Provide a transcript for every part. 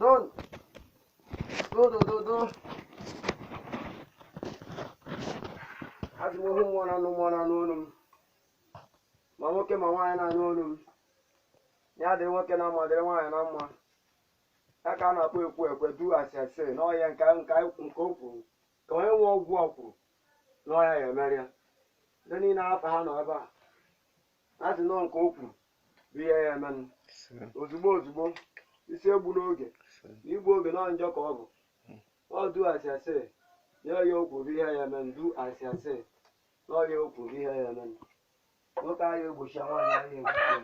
Don. Do do do do. Azụ m ohu mmụọ na-anụ mmụọ na-anụ olu m. Ma nwoke ma nwaanyị na-anụ olu m. Ya dịrị nwoke na mma, dịrị nwaanyị na mma. Ya ka a na-akpọ ekwu ekwe du asị asị n'ọhịa nke nke nke o kwuru. Ka onye nwe ọgwụ a kwuru n'ọhịa ya emere ya. Ndị niile afa ha nọ ebe a. A sị nọọ nke o kwuru bụ ihe ya emenụ. Ozugbo ozugbo, isi egbu n'oge. Igbu oge nọ njọ ka ọ bụ. Ọ du asị asị nye ya okwu bụ ihe ya eme ndu asị asị n'ọya okwu bụ ihe ya eme. Nwoke ahụ egbochi nwaanyị ahụ egbochi ya.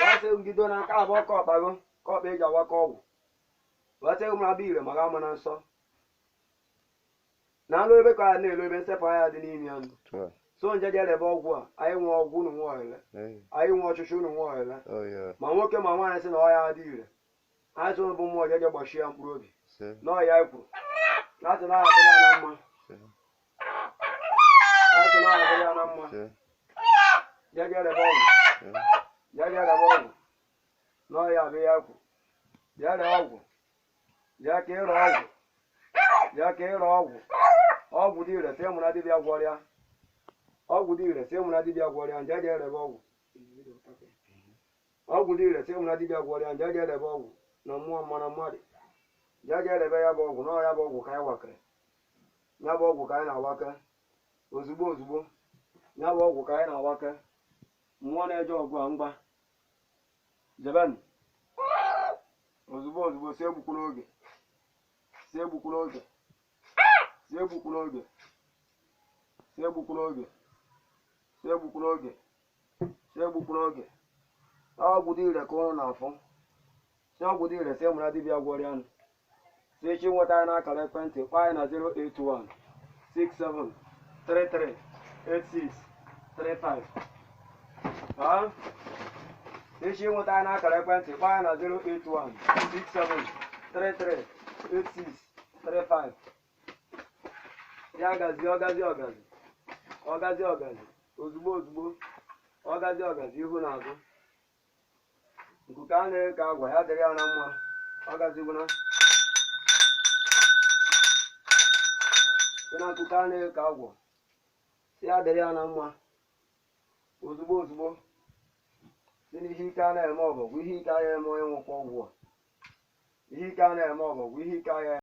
Wasị ngido na nke abụọ ka ọkpago ka ọkpa eji awakọ ọgwụ. Wasị mụ abịa ire maka ama na nsọ. Na anụ ebe ka a na-elu ebe nsepụ anya dị n'ime ya. So nje je rebe ọgwụ a, anyị nwe ọgwụ unu nwe ohere. Anyị nwe ọchụchụ unu nwe ohere. Ma nwoke ma nwaanyị sị na ọya adị ire. Anyị sị unu bụ mmụọ jeje gbachie ya mkpụrụ obi. N'ọya anyị kwuru. Na asị na ọya adịrị ya na mma. Asị na ọya adịrị ya na mma. Jeje rebe ọgwụ. Jeje rebe ọgwụ. N'ọya bụ ya kwuru. Jee ree ọgwụ. Jee ka ịrọ ọgwụ. Jee ka ịrọ ọgwụ. Ọgwụ dị ire sị mụ na dibịa gwọrọ ya. Ọgwụ dị ire sị mụ na dibịa gwọrọ ya nje jee rebe ọgwụ. Ọgwụ dị ire sị mụ na dibịa gwọrọ ya nje jee rebe ọgwụ na mmụọ mma na mmadụ. Jee jee rebe ya bụ ọgwụ na ọ ya bụ ọgwụ ka anyị wakịrị. Ya bụ ọgwụ ka anyị na-awake. Ozugbo ozugbo. Ya bụ ọgwụ ka anyị na-awake. Mmụọ na-eje ọgụ a ngwa. Jebenụ. Ozugbo ozugbo si egbukwu n'oge. Si egbukwu n'oge. Si egbukwu n'oge. Si egbukwu n'oge. Si egbukwu n'oge. Si egbukwu n'oge. Ọgwụ dị ire ka ụnụ na-afụ. Si ọgwụ dị ire si mụra dibịa gwọrọ ya nụ. Si echi nweta anyị n'akara ekwentị kpọọ anyị na 081 67 33 86 35. Ha? Echi nweta anyị n'akara ekwentị kpọọ anyị na 081 67 33 86 35. Ya gazie ọgazi ọgazi. Ọgazi ọgazi. Ozugbo ozugbo. Ọgazi ọgazi ihu na azụ. Nkuku a na-eke agwa ya dịrị ya na mma. Ọ gazigwuna. Sị na nkuku a na-eke agwọ. Sị ya dịrị ya na mma. Ozugbo ozugbo. Si n'ihe ike a na-eme ọbọgwụ, ihe ike a na-eme onye nwụkwa ọgwụ a. Ihe ike a na-eme ọbọgwụ, ihe ike a